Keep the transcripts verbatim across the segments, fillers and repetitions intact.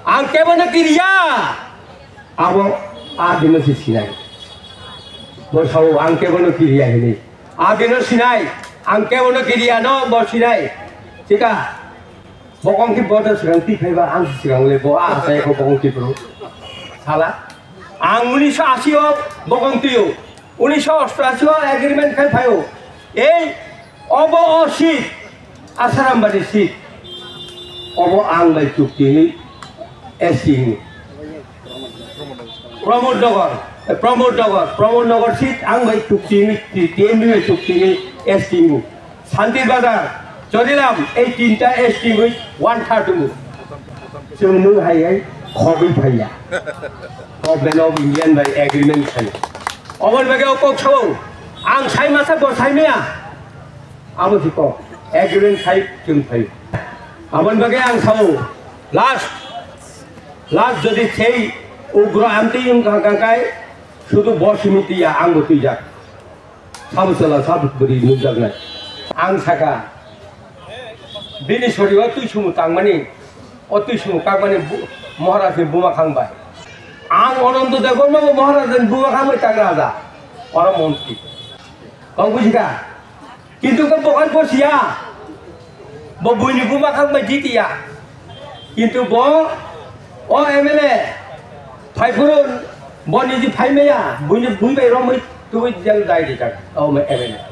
Ang kebono kiriya. Abo adino si sinai. Bo sao ang kebono kiriya hini. Adino sinai. Ang kebono kiriya no bo sinai. Chika. Bokong ki boda sigang ti phaiba ang sigang le bo a sai ko bokong ki bro. Sala. Ang unisho ashi o bokong tiyo. Unisho osto ashi o agreement khai phayo. Ei Obo o seat, Asarambari seat. Obo ang bai chukti ni S T ni. Pramod Nagar, eh, Pramod Nagar, Pramod Nagar seat ang bai chukti ni, T M B bai chukti ni S T ni. Santir Bazar, Chorilam, ei tinta S T ni one third ni. Chwng nwng hai hai khogwi phaiya. Government of Indian bai agreement khai. Oboni bagwi o kok sao, ang sai masa bo sai maya. Abo si kok, agreement khai chwng phai. Aboni bagwi ang sao, last, last jodi sei ugro amtwi wng kha kha khai, sudu bo simi twiya, ang bo twijak. Sabo chwla, sabo bwrwi nukjaknai. Ang saka, bini sori o twi sumu tangmani, o twi sumu kakmani bu-, Maharaj ni buma khang bai. Ang Anando Debbarma bo Maharaj ni buma khang bai tang raja, oro montri. Kok bujikha? Kintu khe bo hai bosiya. Bo buini buma khang bai jitiya. Kintu bo o M L A phai phuru bo niji phai maya, buini bui bai romwi tubui jang dai rijak o M L A.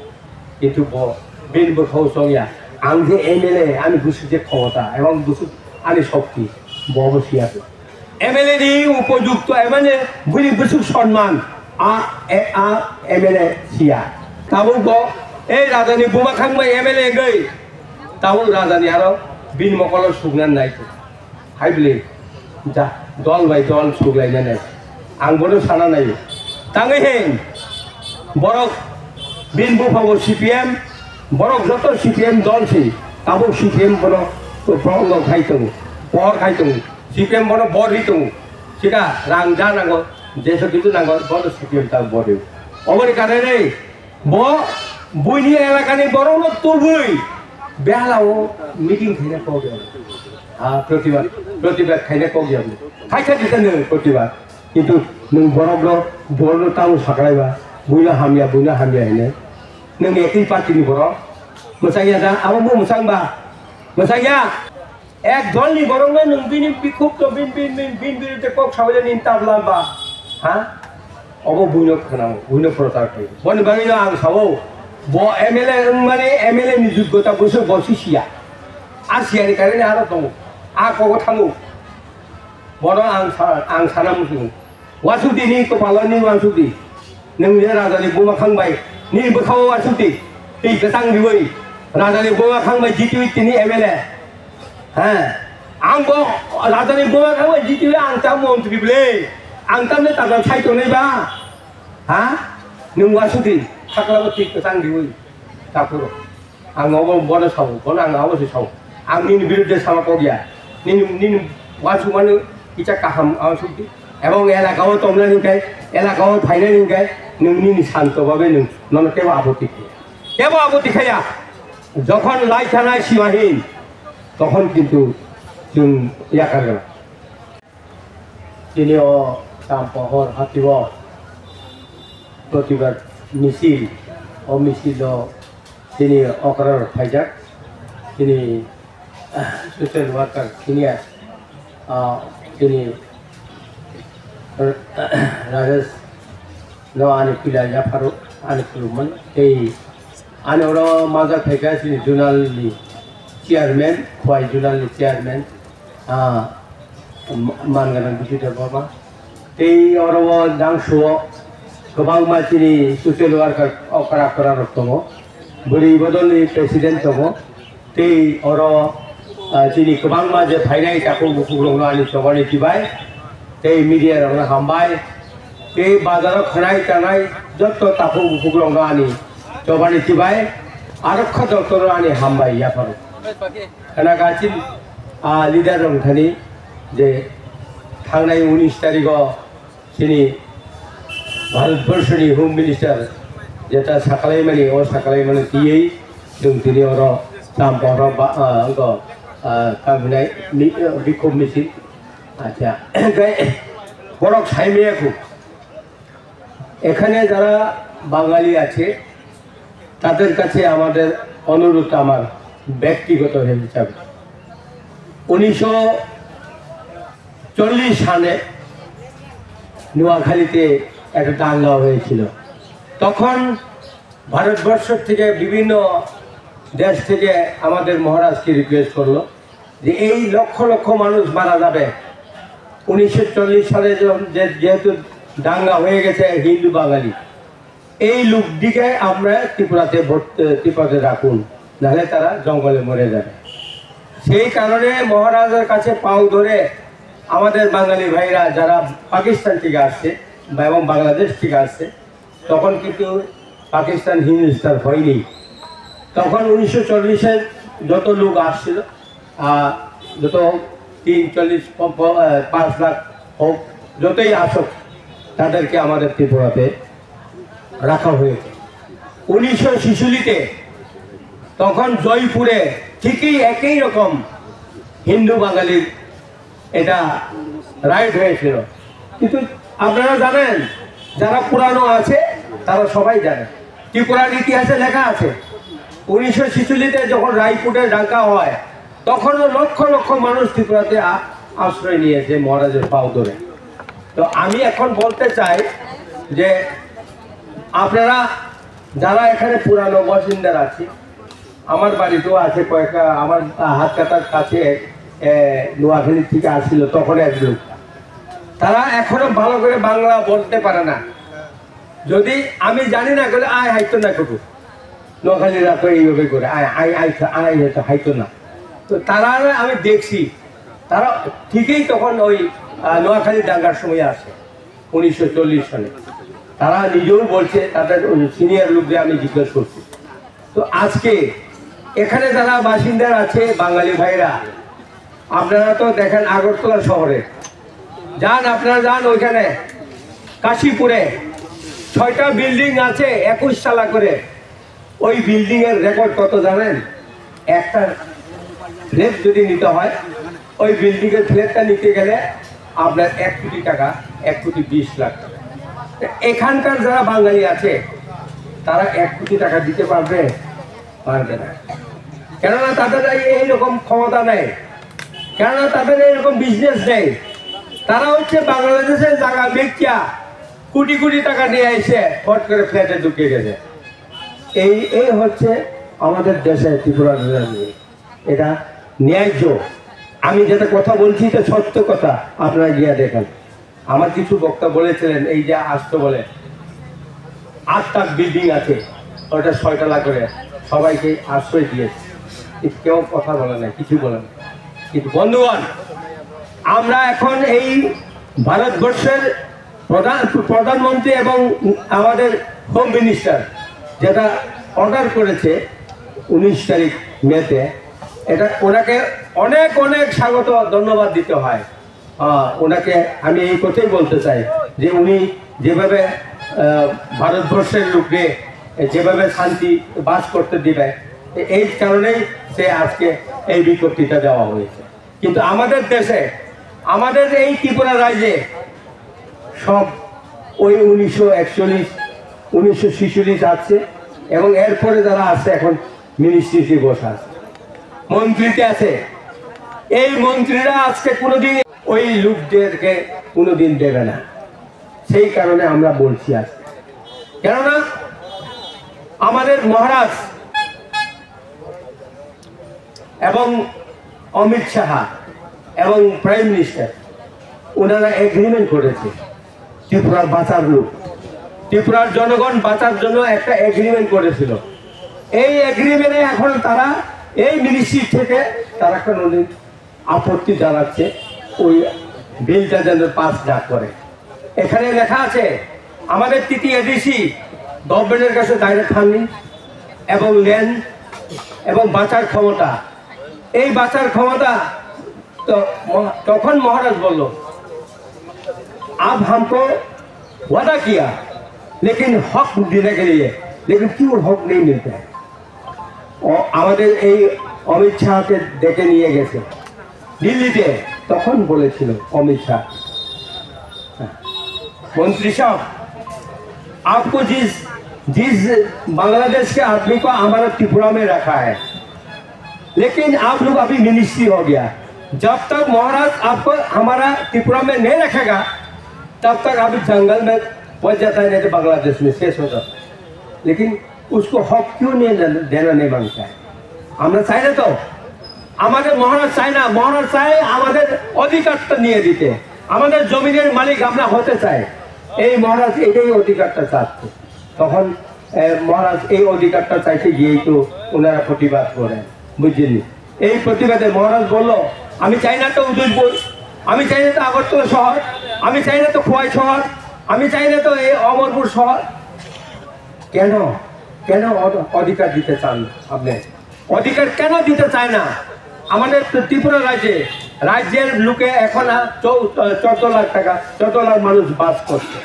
Kintu bo bini bwkhao chongya. Ang je M L A, ani bwswk je khomota, ebong bwswk ani shokti, bo bo siya. M L A ni upojukto, emane bini bwswk sonman, a, e, a M L A siya. Tabuk bo, ei raja ni buma khang bai M L A wngwi, tabuk raja ni aro bini mokolo sukna nai. Hai bwle, ja, dol bai dol suklainani. Ang bono sana nai. Tangwi he, borok bini bupha bo C P M, borok joto C P M dol si, tabuk C P M bono promote khai tongo, pohor khai tongo. C P M bono bor ri tongo. Sika rang ja nango, jeso kitu nango, bono C P M ta bor ri. Oboni karone bo buini elakani borokno tubui behalao meeting khaina kok ya. Ha, protibad, protibad khaina kok ya. Khaikha dita nung protibad. Kintu nung borokno, borokno tamo saklaiba, buino hamya, buino hamya hine. Nung ekoi party ni borok. Mwchangya da, abo bo mwchangba. Mwchangya. Ek dol ni borok no nwng bini bikhuk to bin, bin, bin, bin biruddhe kok sawi nini tabla ba, ha? Obo buino khwnao, buino prochar khaio. Boni bagwi no ang sao, bo M L A wngmani M L A ni joggota bwswk bo si siya. A siya ni karone aro tongo. A kogo thango. Bono ang sa-, ang sana muchungo. Wasukdi ni kopalo ni wasukdi. Nwng je raja ni buma khang bai. Ni bwkhao wasukdi. Twi kwchang riwi. Raja ni buma khang bai jitiwi tini M L A. Ha. Ang bo raja ni buma khang bai jitiwi ang ta montri ble. Ang tamne tajak sai tongnai ba. Ha? Nwng wasukdi. Sakla bo twi kwchang riwi. Takhuro. Ang obo bono sao, bono ang abo se sao. Ang nini biruddhe sama kok ya. Nini, nini wansukmano kisa kaham wansukdi. Ebong elakao tongnani hwnkhe, elakao phainani hwnkhe, nwng nini santo babe nwng, nono kebo apotti khaya. Kebo apotti khaya. Jokhon lai thanai simahin, tokhon kintu chwng yakar gana. Tini o Tampohor hati o protibad misil, o misil o tini okra rok phaijak, tini social worker senior, ah, tini Rajesh no ani pila yapharo ani khulumman tei ani oro majak phaikha chini zonal ni chairman, Khwai zonal ni chairman, ah, ma-, man ganang Bijay Debbarma. Tei oro o jang suo kwbangma chini social worker okra okra rok tongo. Bwrwi bodol ni president tongo. Tei oro, ah, chini kwbangma je phainai takhuk bukhuk rokno ani chobani chibai. Tei media rokno hambai. Tei bazaro khanai tanai jotto takhuk bukhuk rokno ani chobani chibai. Aro kha jotto ani hambai yapharo. Khana gachin, ah, leader rok thani je thangnai unis tarikh o chini Bharat Borshoni Home Minister jeta sakalaimani, o sakalaimani tiyei chwng tini oro Tampohor ba, ah, wngkha, ah, tamo hinai mi-, ah, bikhub misil আচ্ছা, borok saimaya khu. এখানে যারা বাঙালি আছে, তাদের কাছে আমাদের অনুরোধ, আমার ব্যক্তিগত হিসাবে, উনিশশো চল্লিশ সালে নোয়াখালীতে একটা দাঙ্গা হয়েছিল। তখন ভারতবর্ষ থেকে, বিভিন্ন দেশ থেকে আমাদের মহারাজকে রিকোয়েস্ট করলো যে এই লক্ষ লক্ষ মানুষ মারা যাবে, উনিশশো চল্লিশ সালে যে, যে, যেহেতু দাঙ্গা হয়ে গেছে হিন্দু বাঙালি, এই লোকটিকে আমরা ত্রিপুরাতে ভর্তি, ত্রিপুরাতে রাখুন, নাহলে তারা জঙ্গলে মরে যাবে। সেই কারণে মহারাজার কাছে পাও ধরে আমাদের বাঙালি ভাইরা যারা পাকিস্তান থেকে আসছে বা এবং বাংলাদেশ থেকে আসছে, তখন কিন্তু পাকিস্তান হিন্দুস্তান হয়নি। তখন উনিশশো চল্লিশের যত লোক আসছিল, আহ, যত তিন, চল্লিশ, প-, প-, আহ, পাঁচ লাখ হোক, যতই আসুক, তাদেরকে আমাদের ত্রিপুরাতে রাখা হয়েছে। উনিশশো ছেচল্লিশে তখন জয়পুরে ঠিকই একই রকম হিন্দু বাঙালির এটা রাইট হয়েছিল। কিন্তু আপনারা জানেন, যারা পুরানো আছে, তারা সবাই জানে, ত্রিপুরার ইতিহাসে লেখা আছে, উনিশশো ছেচল্লিশে যখন রায়পুরে দাঙ্গা হয়, তখনও লক্ষ লক্ষ মানুষ ত্রিপুরাতে আ-, আশ্রয় নিয়েছে মহারাজের পাও ধরে। তো আমি এখন বলতে চাই যে আপনারা যারা এখানে পুরানো বাসিন্দারা আছি, আমার বাড়িতেও আছে কয়েকটা, আমার হাত কাটার কাছে, এ, নোয়াখালী থেকে আসছিল তখন এক লোক। তারা এখনো ভালো করে বাংলা বলতে পারে না। যদি আমি জানি না, বলে, "আয়, হাইতো না, কুটু।" নোয়াখালীরা তো এইভাবে করে, "আয়, আয়, আয়, আয়, হয়তো হাইতো না।" তো তারা, আমি দেখছি, তারা ঠিকই তখন ওই, আহ, নোয়াখালী দাঙ্গার সময় আসে, উনিশশো চল্লিশ সালে। তারা নিজেও বলছে, তাদের ওই সিনিয়র লোকদের আমি জিজ্ঞেস করছি। তো আজকে এখানে যারা বাসিন্দা আছে, বাঙালি ভাইরা, আপনারা তো দেখেন আগরতলা শহরে, যান, আপনারা যান ওইখানে, কাশীপুরে ছয়টা বিল্ডিং আছে, একুশ তলা করে। ওই বিল্ডিং এর রেকর্ড কত জানেন? একটা ফ্ল্যাট যদি নিতে হয়, ওই বিল্ডিং এর ফ্ল্যাটটা নিতে গেলে আপনার এক কোটি টাকা, এক কোটি বিশ লাখ টাকা। তো এখানকার যারা বাঙালি আছে, তারা এক কোটি টাকা দিতে পারবে? পারবে না। কেননা তাদের এই, এইরকম ক্ষমতা নেই, কেননা তাদের এইরকম বিজনেস নেই। তারা হচ্ছে বাংলাদেশের জায়গা বেচিয়া কোটি কোটি টাকা নিয়ে এসে ফট করে ফ্ল্যাটে ঢুকে গেছে। এই, এই হচ্ছে আমাদের দেশে ত্রিপুরা রাজধানী। এটা ন্যায্য। আমি যেটা কথা বলছি, এটা সত্য কথা, আপনারা গিয়ে দেখেন। আমার কিছু বক্তা বলেছিলেন, এই যে আসতো বলে, আটটা বিল্ডিং আছে, ওটা ছয়তলা করে, সবাইকে আশ্রয় দিয়েছে। কিন্তু কেউ কথা বলে না, কিছু বলে না। কিন্তু বন্ধুগণ, আমরা এখন এই ভারতবর্ষের প্রধান, প্রধানমন্ত্রী এবং আমাদের হোম মিনিস্টার যেটা অর্ডার করেছে উনিশ তারিখ মেতে, এটা ওনাকে অনেক অনেক স্বাগত, ধন্যবাদ দিতে হয়। আহ, ওনাকে আমি এই কথাই বলতে চাই যে উনি যেভাবে, আহ, ভারতবর্ষের লোককে যেভাবে শান্তি বাস করতে দিবে, এই কারণেই সে আজকে এই বিজ্ঞপ্তিটা দেওয়া হয়েছে। কিন্তু আমাদের দেশে, আমাদের এই ত্রিপুরা রাজ্যে সব ওই উনিশশো একচল্লিশ, উনিশশো ছেচল্লিশ আছে, এবং এরপরে যারা আছে এখন মিনিস্ট্রিতে বসে আছে, মন্ত্রীতে আছে। এই মন্ত্রীরা আজকে কোনোদিন ওই লোকদেরকে কোনোদিন দেবে না। সেই কারণে আমরা বলছি আজকে, কেননা আমাদের মহারাজ এবং অমিত শাহ এবং প্রাইম মিনিস্টার, ওনারা এগ্রিমেন্ট করেছে ত্রিপুরার বাঁচার লোক, ত্রিপুরার জনগণ বাঁচার জন্য একটা এগ্রিমেন্ট করেছিল। এই এগ্রিমেন্টে এখন তারা এই মিনিস্ট্রি থেকে তারা কোনোদিন আপত্তি জানাচ্ছে ওই বিলটা যেন পাস না করে। এখানে লেখা আছে, আমাদের টিটিএডিসি গভর্নমেন্টের কাছে ডাইরেক্ট ফান্ডিং এবং ল্যান্ড এবং বাঁচার ক্ষমতা, এই বাঁচার ক্ষমতা। তো মহা-, তখন মহারাজ বলল, "আপ হামকো ওয়াদা কিয়া, লেকিন হক দেনে কে লিয়ে, লেকিন কিউর হক নেই মিলতা হ্যায়?" ও, আমাদের এই অমিত শাহকে ডেকে নিয়ে গেছে দিল্লিতে। তখন বলেছিল অমিত শাহ, "মন্ত্রী সাহেব, আপকো জিস জিস বাংলাদেশ কে আদমি কো হামারা ত্রিপুরা মে রাখা হ্যায়, লেকিন আপ লোগ অভি মিনিস্ট্রি হো গয়া, জব তক মহারাজ আপকো হামারা ত্রিপুরা মে নেই রাখেগা, তব তক আপ জঙ্গল মে পচ জাতা হ্যায়, নেই তো বাংলাদেশ মে শেষ হো জাতা হ্যায়।" লেকিন उसको हक क्यों नहीं देना, देना नहीं मांगता है? আমরা চাই না তো, আমাদের মহারাজ চাই না। মহারাজ চাই আমাদের অধিকারটা নিয়ে দিতে, আমাদের জমিনের মালিক আমরা হতে চাই। এই মহারাজ এটাই অধিকারটা চাচ্ছে। তখন এ, মহারাজ এই অধিকারটা চাইতে গিয়েই তো ওনারা প্রতিবাদ করেন, বুঝলেন? এই প্রতিবাদে মহারাজ বলল, "আমি চাই না তো উদয়পুর, আমি চাই না তো আগরতলা শহর, আমি চাই না তো খোয়াই শহর, আমি চাই না তো এই অমরপুর শহর।" কেন, কেন অধ- অধিকার দিতে চান আপনি? অধিকার কেন দিতে চায় না? আমাদের তো ত্রিপুরা রাজ্যে, রাজ্যের লোকে এখন আর চৌ- চোদ্দ লাখ টাকা, চোদ্দ লাখ মানুষ বাস করছে,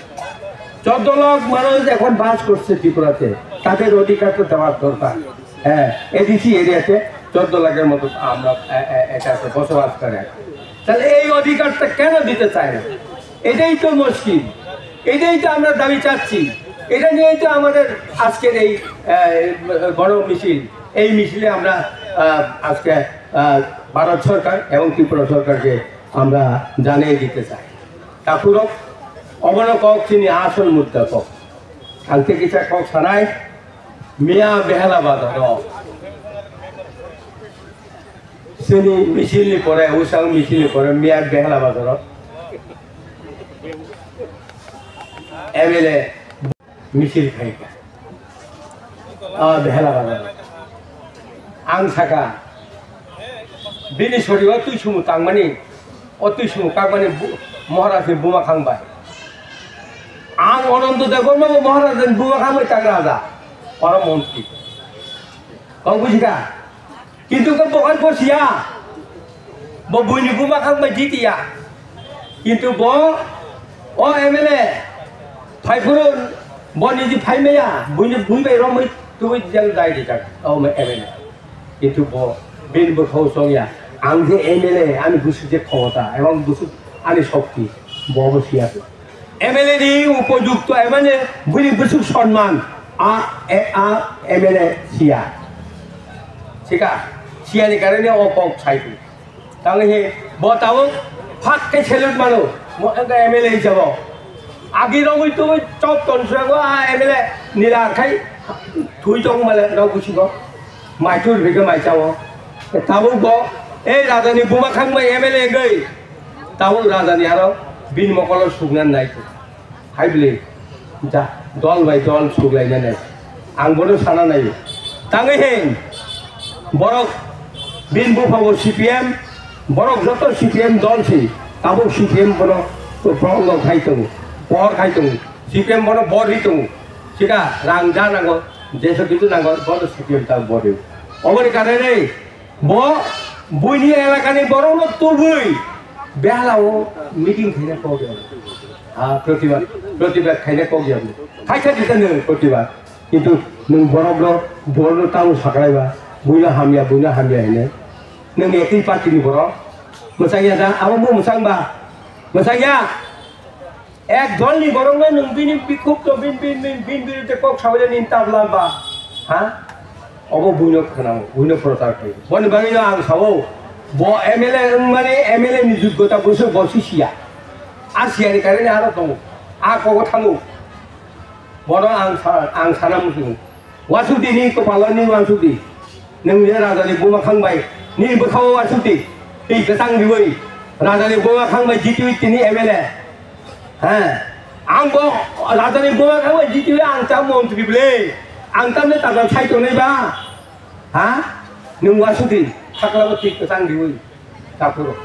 চোদ্দ লাখ মানুষ এখন বাস করছে ত্রিপুরাতে। তাদের অধিকার তো দেওয়ার দরকার। হ্যাঁ, এডিসি এরিয়াতে চোদ্দ লাখের মতো আমরা এ- এ- এটাতে বসবাস করে। তাহলে এই অধিকারটা কেন দিতে চায় না? এটাই তো মুশকিল, এটাই তো আমরা দাবি চাচ্ছি, এটা নিয়েই তো আমাদের আজকের এই আহ, গণ মিছিল। এই মিছিলে আমরা আহ, আজকে আহ, ভারত সরকার এবং ত্রিপুরা সরকারকে আমরা জানিয়ে দিতে চাই। Takhurok, obono kok chini asol mudda kok. Ang tei kisa kok sanai, miya behela bazaro chini misil ni pore, usang misil ni pore miya behela bazaro M L A misil khaika. Ah, behela bazaro. Ang saka, bini sori o twi sumu tangmani, o twi sumu kakmani bu- Maharaj ni buma khang bai. Ang Ananto Debbarma bo Maharaj ni buma khang bai tang raja, oro montri. Kok bujika? Kintu kok bohan ko siya. Bo buini buma khang bai jitiya. Kintu bo o M L A phai phuru bo niji phai maya, buini bui bai romwi tubui jang dai di jak o M L A. Kintu bo bini bwkhao chongya. Ang je M L A, ani bwswk je khomota, ebong bwswk ani shokti, bo bo siya. M L A ni upojukto, emane bini bwswk sonman, a, e, a M L A siya. Sika, siya ni karone o kok sai tu. Tangwi he, bo tabuk phat khe salute mano, mo engka M L A hisabo. Agi romwi tubui chop ton srango a M L A nila khai thui tong male rok busigo. Mai tur bike mai chao. Tabuk bo, ei raja ni buma khang bai M L A goi. Tabuk raja ni aro bini mokolo sukna nai tu. Hai bwle, ja, dol bai dol suklainani. Ang bono sana nai. Tangwi he, borok bini bupha bo C P M, borok joto C P M dol si, tabuk C P M bono prongo khai tongo, por khai tongo. C P M bono bor ri tongo. Sika rang ja nango, jeso kitu nango, bono C P M ta bor ri. Oboni karone, bo buini elakani borokno tubui behalao meeting khaina kok ya. Ha, protibad, protibad khaina kok ya. Khaisa dita nung protibad. Kintu nung borokno, borokno tamo saklaiba, buino hamya, buino hamya hine. Nung ekti party ni borok. Mwsangya da, abo bo mwsangba. Mwsangya. Ek dol ni borok no nwng bini bikhuk to bin bin bin bin biruddhe kok sawi nini tabla ba. Ha? Obo buino khwnao, buino prochar khlai. Boni bagwi no ang sao, bo M L A wngmani M L A ni jogota bwswk bo si siya. A siya ni karone aro tongo. A kogo thango. Bono ang sa-, ang sana muchungo. Wasukdi ni kopalo ni wasukdi. Nwng je raja ni buma khang bai. Ni bwkhao wasukdi. Twi kwchang riwi. Raja ni buma khang bai jitiwi tini M L A. Ha. Ang bo raja ni buma khang bai jitiwi ang ta montri ble. Ang ta ne tajal sai tongnai ba. Ha? Nwng wasukdi. Sakla bo twi kwchang riwi. Takhuro.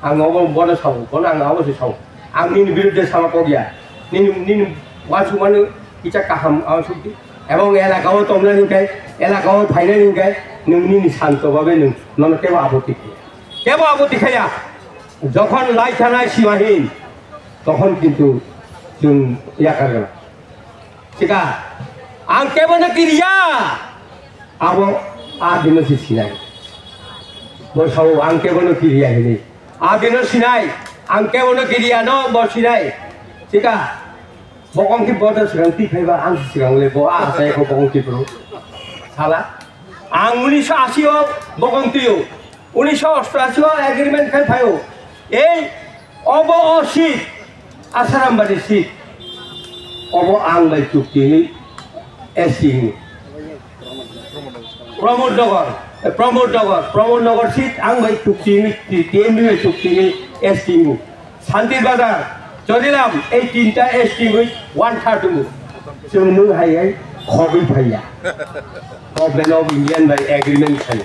Ang obo bono sao, bono ang abo se sao. Ang nini biruddhe sama kok ya. Nini, nini wasukmano kisa kaham ang sukdi. Ebong elakao tongnani hingkai, elakao phainani hingkai, nwng nini santo babe nwng nono kebo apotti khaya. Kebo apotti khaya. Jokhon lai thanai simahin, tokhon kintu chwng yakar gana. Sika, ang kebono kiriya. Abo a bino se sinai. Bo sao ang kebono kiriya hini. Abino sinai, ang kebono kiriya no bo sinai. Sika, bokong ki bodo sigang ti phaiba ang sigang le bo a sai ko bokong ki bro. Sala, ang unisho ashi o bokong tiyo, unisho osto ashi o agreement khai phayo. Ei, obo o seat, Asarambari seat, obo ang bai chukti ni S C ni. Pramod Nagar, eh, Pramod Nagar, Pramod Nagar seat ang bai chukti ni, T M B bai chukti ni S T ni. Santir Bazar, Chorilam, ei tinta S T ni one third mu. Chwng nung hai hai khogwi phaiya. Government of Indian bai agreement khai.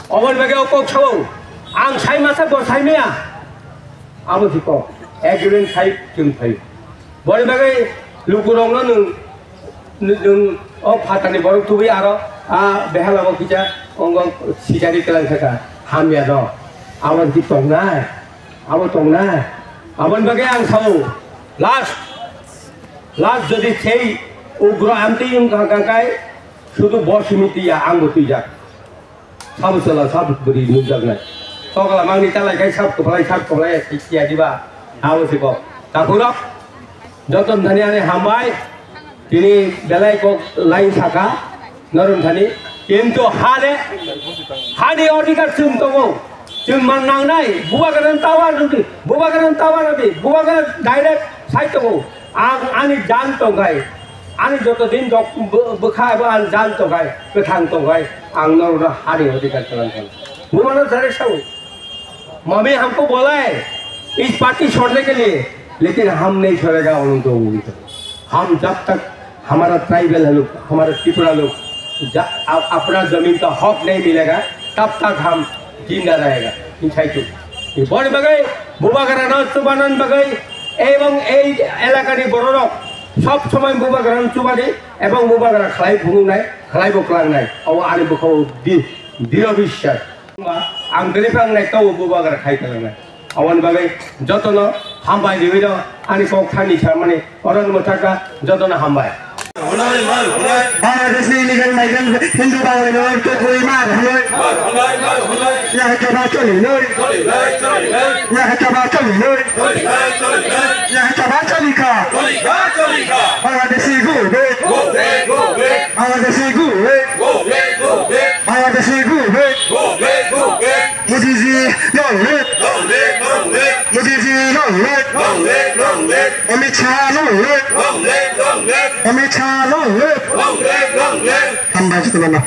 Oboni bagwi o kok sao, ang sai masa bo sai maya. Abo si kok, agreement khai chwng phai. Boni bagwi lukurokno nwng, nwng o phatani borok tubui aro a behala bo kisa ongo sijari kelang kha kha hamya do. Abo si tongnai, abo tongnai. Aboni bagwi ang sao, last, last jodi sei ugro amtwi wng kha kha kai, sudu bo simi twiya, ang bo twijak. Sabo chwla, sabo bwrwi nukjaknai. Tokla mangni talai khai sab kwplai, sab kwplai, siya diba? Abo se kok. Takhurok, joton thani ani hambai, tini belai kok line saka, norom thani. Kintu hane, hani odhikar chwng tongo. Chwng man nangnai, bubagra tower rwdi, bubagra tower rwdi, bubagra direct sai tongo. Ang ani jan tongkhai, ani joto din dok bw-, bwkha ebo ani jan tongkhai, kwthang tongkhai, ang norokno hari odhikar kwlang kha. Bumano sare sao, "Mami hamko bolai, is party chhodne ke liye, lekin hum nahi chhodega, unhon to wo bhi to." Hum jab tak hamara tribal hai log, hamara Tripura log, ja-, a-, apna zameen ka hak nahi milega, tab tak hum jinda rahega, insai tu. Boni bagwi bubagra no chubanan bagwi ebong ei elaka ni bororok sob somoi bubagra no chubadi ebong bubagra khlai phunuknai, khlai bo klangnai. Obo ani bwkhao di-, diro biswas. Ang diri phangnai tao bubagra khai klangnai. Aboni bagwi jotono hambai riwi rw ani kok thani samani. Oron mwthaka jotono hambai. Bangladesh ni illegal migrant Hindu Bangla no tokoi mar hwnwi. Yaha chaba choli noi. Yaha chaba choli noi. Yaha chaba choli kha. Bangladeshi go back. Bangladeshi go back. Bangladeshi go back. Modi ji long live. Long live, long live. Modi ji long live. Long live, long live. Amit Shah long live. Long live, long live. Amit Shah long live. Long live, long live. Hambai jotono.